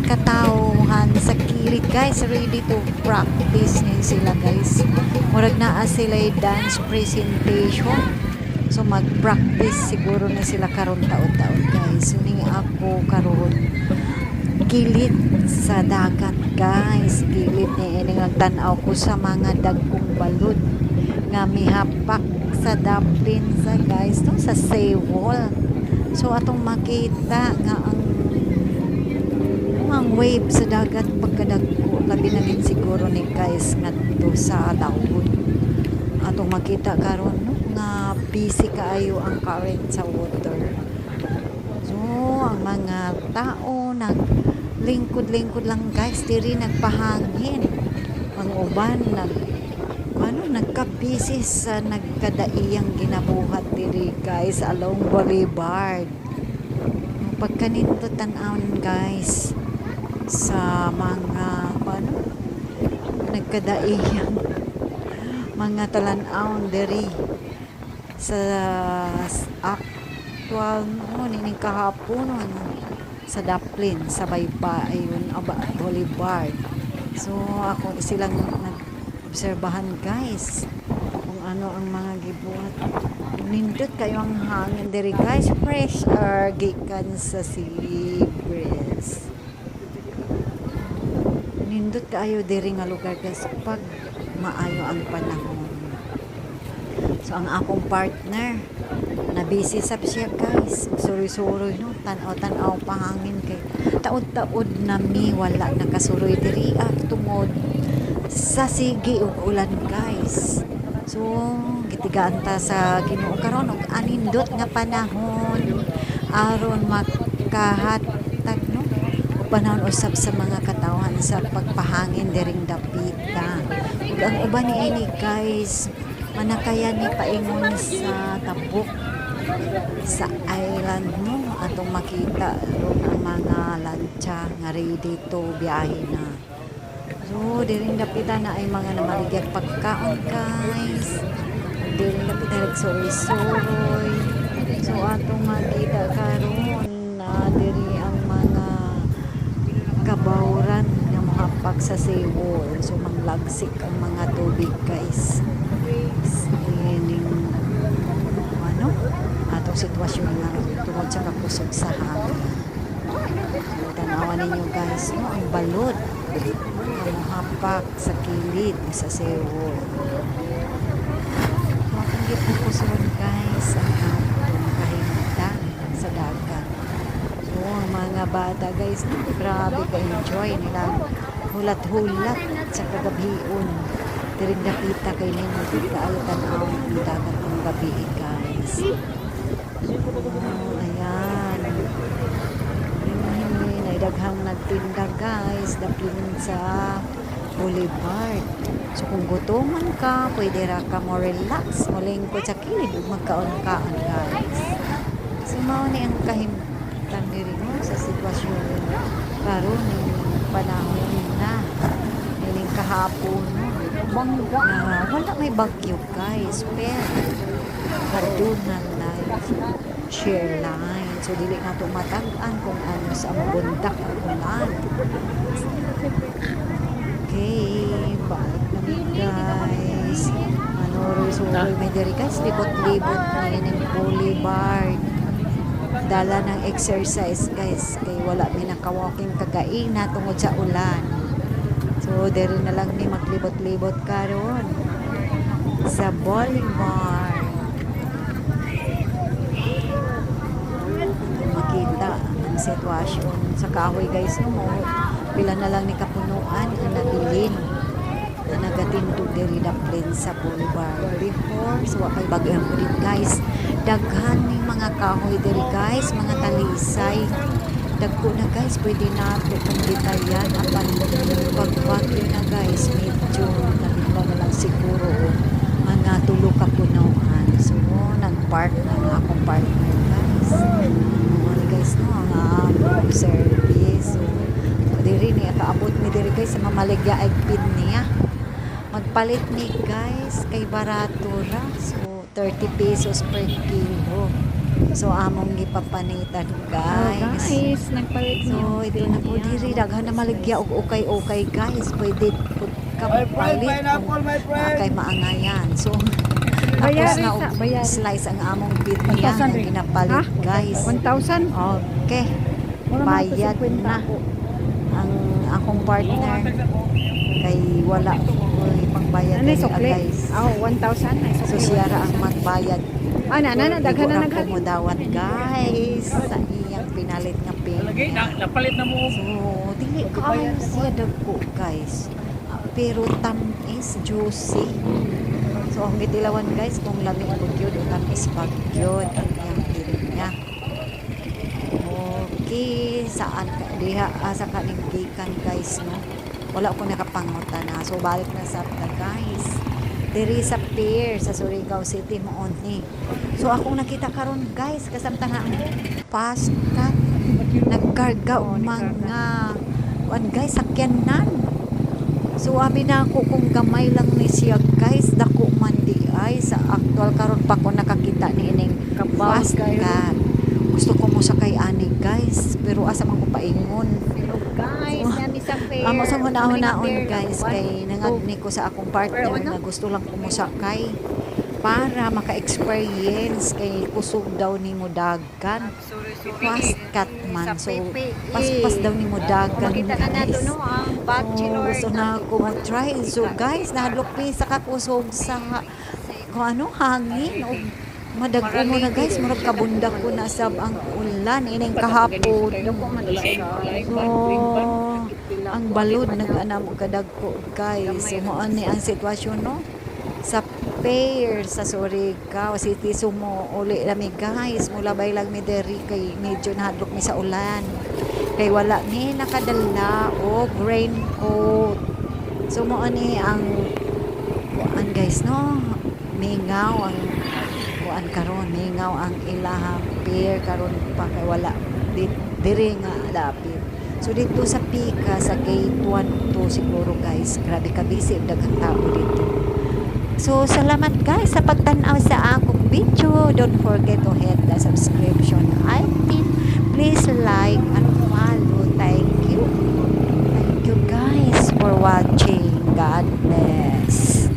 Katawhan sa kilid, guys, ready to practice ni sila, guys. Murag naa sila dance presentation. So mag-practice siguro na sila karon taod-taod, guys. So ning ako karon kilid sa dagat, guys. Kilid ni ini, nagtan-aw ko sa mga dagkong balod nga mihapak sa dapin sa, guys, no, sa seawall. So atong makita nga ang wave sa dagat pagkadagko, labi na gid siguro ni, guys, ngadto sa daon. Atong makita karon, no, nga busy kaayo ang current sa water. So ang mga tao nag lingkod-lingkod lang, guys, diri nagpahangin. Ang uban nag ano, nagka-busy sa nagkadaiyang ginabuhat diri, guys, along Boulevard. Pagkanindot tan-awon, guys, sa mga ano, nagkadaiyang mga talan-awon diri sa actual, no, nining kahapon sa Daplin sa Baybayon aba Boulevard. So ako silang nag-obserbahan, guys, kung ano ang mga gibuhat. Nindot kayo ang hangin diri, guys, fresh air gikan sa sea breeze. Nindot kaayo diri nga lugar, guys, pag maayo ang panahon. So ang akong partner na busy sab siya, guys. Suroy-suroy, no, tan-aw-tan-aw pahangin kay taod-taod na mi wala nakasuroy diri ah, tungod sa sige ug ulan, guys. So gitigaan ta sa Ginoo karon og anindot nga panahon aron makahatag, no, og panahon usab sa mga katawhan sa pagpahangin diring dapita. Ug ang uban niini, guys, manakayan ni paingon sa tabok sa island, no. Atong makita ron ang mga lantsa nga ready to biyahe na. So diring dapita na ay mga namaligyag pagkaon, guys. Diring dapita nagsuroy-suroy. So atong makita karon na diri ang mga kabawran nga mohapak sa seawall. So manglagsik ang mga tubig, guys, ining ano atong sitwasyon nga tungod sa kakusog sa hangin. So tanawan ninyo, guys, no, ang balod nga mohapak sa kilid sa seawall. So atong gipokuson, guys, ang atong kahimtang sa dagat. So ang mga bata, guys, no, grabe ka-enjoy nila, hulat-hulat sa kagabhion diring dapita kay nindot kaayo tan-awon ang dagat ng gabi, guys. Oh, ayan. Ay, daghang nagtinda, guys, daplin sa Boulevard. So kung gutoman ka, pwede ra ka mo relax, mo lingkod sa kilid ug magkaon-kaon, guys. So mao ni ang kahimtang diri, no, sa sitwasyon karon ning panahon na nining kahapon, no, na wala may bagyo, guys, pero aduna live shear line. So dili nato matag-an kung ano sa mabundak ang ulan. Okay, balik na mi, guys. Manuroy-suroy may diri, guys, libot-libot niining Boulevard. Dala ng exercise, guys, kay wala mi naka-walking kagaina tungod sa ulan. So diri na lang mi maglibot-libot karon sa Boulevard. Makita ang sitwasyon sa kahoy, guys, no, mo pila na lang ni kapunuan ang nabilin na nagatindog diri daplin sa Boulevard before. So wa kay bagyo ang ulit, guys, daghan ning mga kahoy diri, guys, mga talisay, dagko na, guys, pwede na to kung bitayan. Apan pag bagyo na, guys, medyo nabigla na lang siguro mga tulo ka punuan. So nag-park na ang akong partner, guys. Ano, guys, no, ang among service. So diri ni kaabot mi diri, guys, sa mamaligya ay pin niya. Magpalit ni, guys, kay barato ra. So 30 pesos per kilo. So among gipapanitan, Oh, guys. guys, nagpalit So ito na po diri, daghan na maligya og ukay-ukay, guys. Pwede pud ka My friend, palit pineapple, my kung friend. kay maangayan. So tapos Bayari na sa, og bayari. slice ang among pinya nga ginapalit, Ha? guys. 1,000? Okay. Mura man to, Bayad 50 na. ako. Ang akong partner kay wala ko'y pangbayad Ano yung diri, ah, sukli? guys. Oh, 1,000 na So sukli. siya ra ang magbayad. Ah, na, na, na, daghan na Di ko ra naghalin. mudawat, guys, sa iyang pinalit nga Lagi, pinya. napalit na mo. So, dili kaayo siya dagko, guys. Ah, pero tamis, juicy. So, ang gitilawan, guys, kung lami pud yun o tamis pag yun ang iyang pinya. Okay, saan ka diha asa ka ning gikan, guys, no? Wala ko nakapanguta na. So balik na sa ta, guys. Diri sa pier sa Surigao City mo ni. So akong nakita karon, guys, kasamtang na ang fast cat nagkarga og mga kuan, guys, sakyanan. So abi na ako kung gamay lang ni siya, guys, dako man di ay sa actual karon pa ko nakakita ni ining Kabaw fast kayo. cat. Gusto ko mo sakay ani, guys, pero asa man ko paingon. Hello guys, nami sa fair. Amo sa Kami nga huna-hunaon, fair, guys, one, kay two. nangagni ko sa akong partner Pero ano? nga gusto lang ko mosakay para maka-experience kay kusog daw ni mo dagan. Fast cat man. Sa So, PPE. paspas daw ni mo dagan, Makita na nato guys. no ang bachelor. Oh, gusto na ako mag-try. So guys, nahadlok mi sa kakusog sa kung ano, hangin. O, madag-o mo na, guys, murag kabundak ko na sab ang ulan ining kahapon. So, ang balod nag-anam og kadagko, guys. So, mao ni ang sitwasyon, no, sa fair sa Surigao City. So mo uli rami, guys, mulabay lang mi diri kay medyo nahadlok mi sa ulan kay wala mi nakadala og raincoat. So mo ani ang kuan, guys, no, mingaw ang kuan karon, mingaw ang ilahang pier karon pa kay wala diri nga lapit. So dito sa Pika sa gate 1 2 siguro, guys, grabe ka busy, ang daghang tao dito. So salamat, guys, sa pagtan-aw sa akong video. Don't forget to hit the subscription icon. Please like and follow. Thank you. Thank you, guys, for watching. God bless.